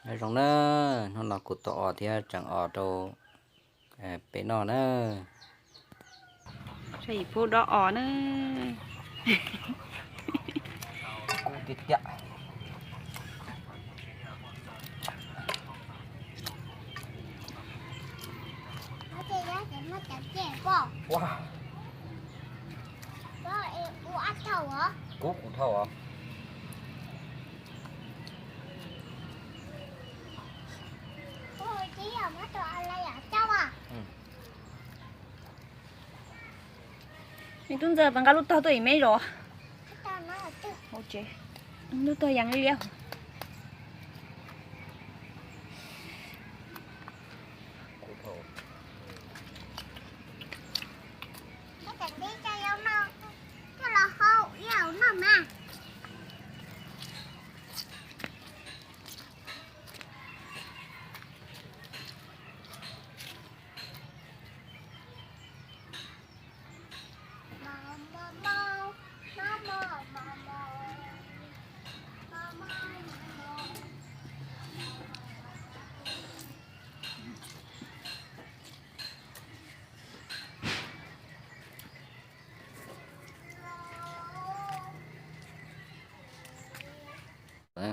Nyob zoo na, hnub no kuv tau os thiab tseem os rau peb noj na. Tshaj yim pub dob os na. Kub tiag tiag. Ua, kub kuv dhau os. Nws tub ntxawg pas nqa lub tog tuaj ib me zos. Lub tog yas liab.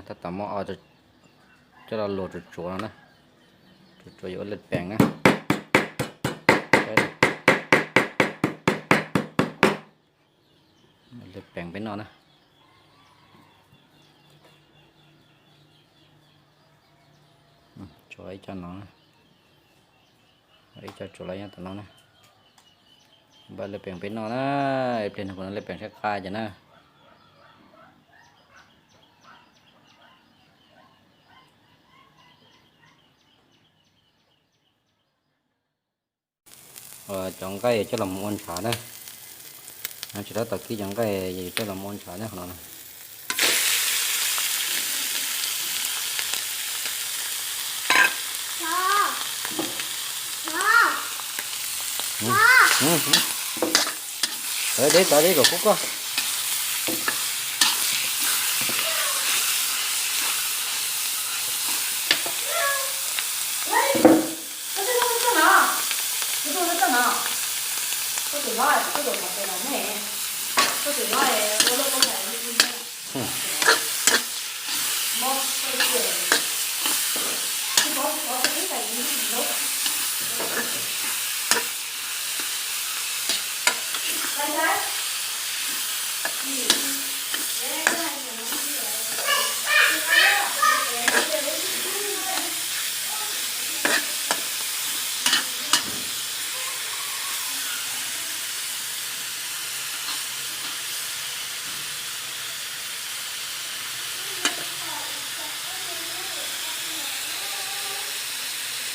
Tab tom muab os coj los luam tsuav tsuav no na. Tsuav tsuav yuav ua laj peem na. Laj peem peb noj na. Tsuav ib co no, ib co tsuav los nyob tom no na. Npaj laj peem peb noj na. Ib pliag no kuv noj laj peem saib qab ces na. Cov nqaij coj los mus ua ntshav na. Tsis tab tom kib cov nqaij coj los mus ua ntshav na, qhov no na. Deb tod deb kom kub koj.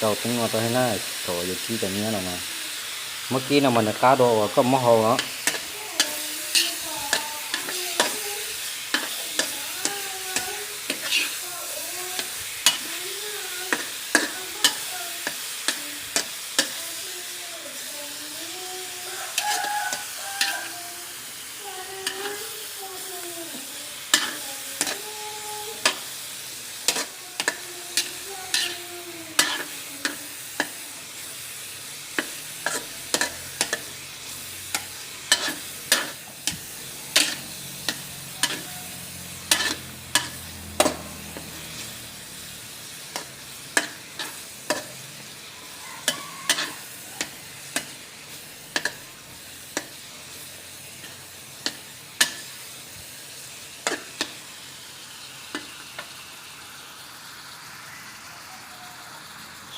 Rau teeb no rau thiab na, thaum yuav kib cov nyiab no na. Muab kib no mas nws qab dua uas koj muab hau os.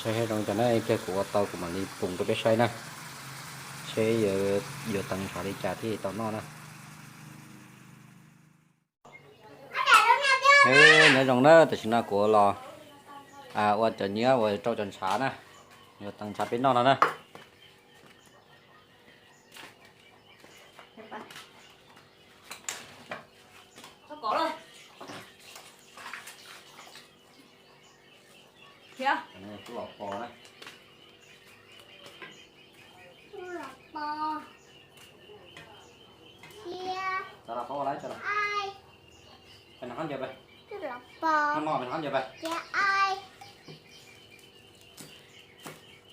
Saib zoo cas na, ib pliag kuv ua tau kuv mam li pum rau peb saib na. Seb yuav teev ntshav li cas thiaj tau noj na. Nyob zoo na, tam sim no kuv los ua cov nyiab uas rau cov ntshav na, yuav teev ntshav peb noj no na. Ntxav los pov ua lawm, ntxav los pov ua lawm. Peb noj qab ncauj peb. Peb noj qab ncauj peb.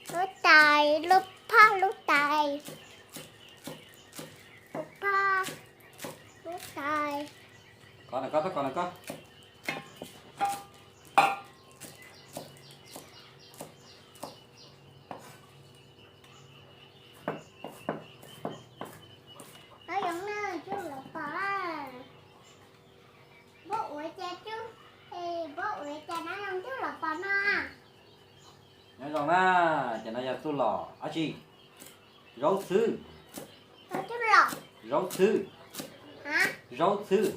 Lub tais, lub phab lub tais, lub phab lub tais. Kov na koj, kov na koj. Nyob zoo na, nyob zoo na, ces no yog txuj lom dab tsi? Zaub txhwb. Zaub txhwb. Zaub txhwb.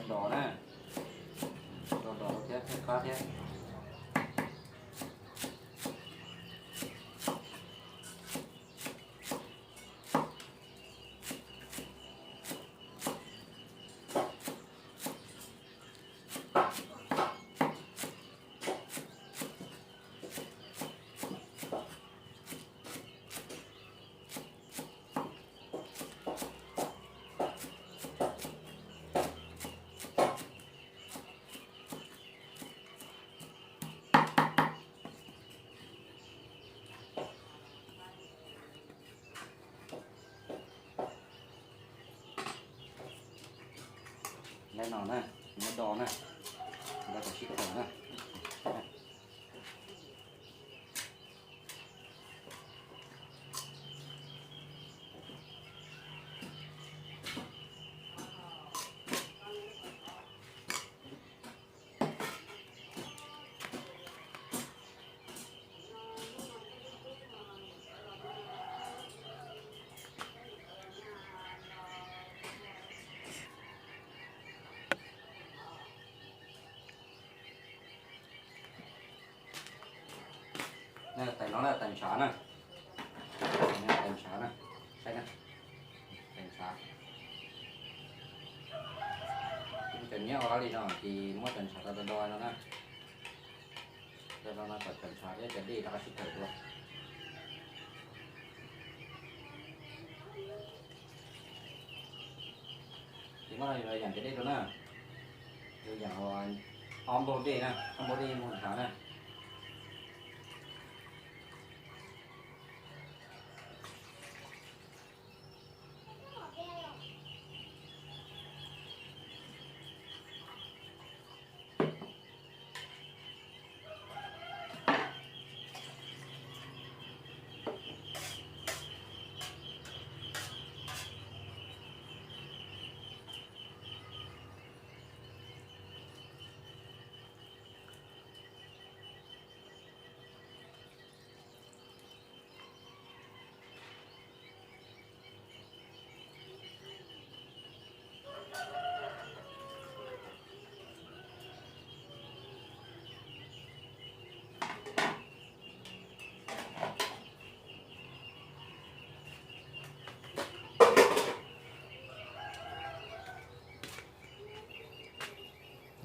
Dos na, dos dos thiab, qab thiab. Ntawm no na, muab do na, do kom sib tawm na. Tais no na, tais ntshav na, tais ntshav na, saib na, tais ntshav. Cov nyiab ua li no ces muab tais ntshav rau do do no na. Do do no kom cov ntshav thiab cov dej rov qab sib tawm dua. Ces muab no yus los yam cov dej rau na, yus yam ob npaug dej na, ob npaug dej npaug ntshav na.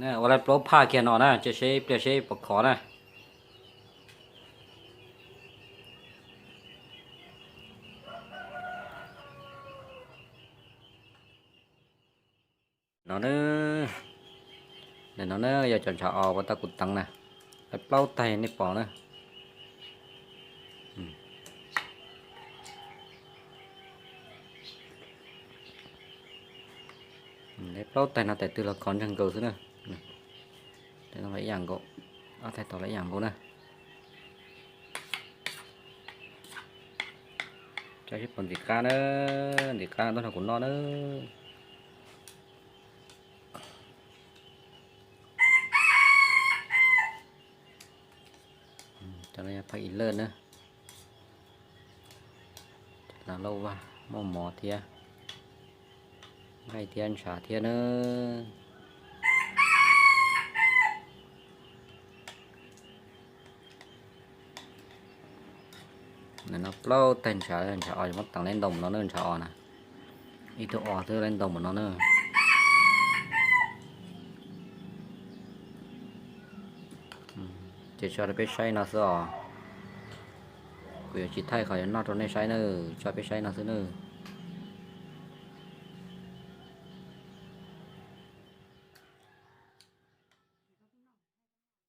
Ua lawv plaub phaj kiag no na, cia seb ib pliag seb puas khov na. No na, ntawm no na yog cov ntshav os uas tau kuv teev na, lawv plaub taig nej pom na. Lawv plaub taig no tais twg los khov ntseg nkaus xwb na. Tais no los ib yam nkaus, ob taig tod los ib yam nkaus na. Tso seb puas ntim qab na, ntim qab tuaj nrog kuv noj na. Cov no yog phaj ib lawj na. Cov no lauj vaj muaj mov thiab, nqaij thiab ntshav thiab na. Ntawm no plaub taig ntshav, ntshav os, muab teev lawv ntau mus no na, ntshav os na. Ib tug os twb lawv ntau mus no na. Ces tso rau peb saib no xwb os. Kuv yuav tsis thaij qhov yuav noj rau nej saib na, tso peb saib no xwb na.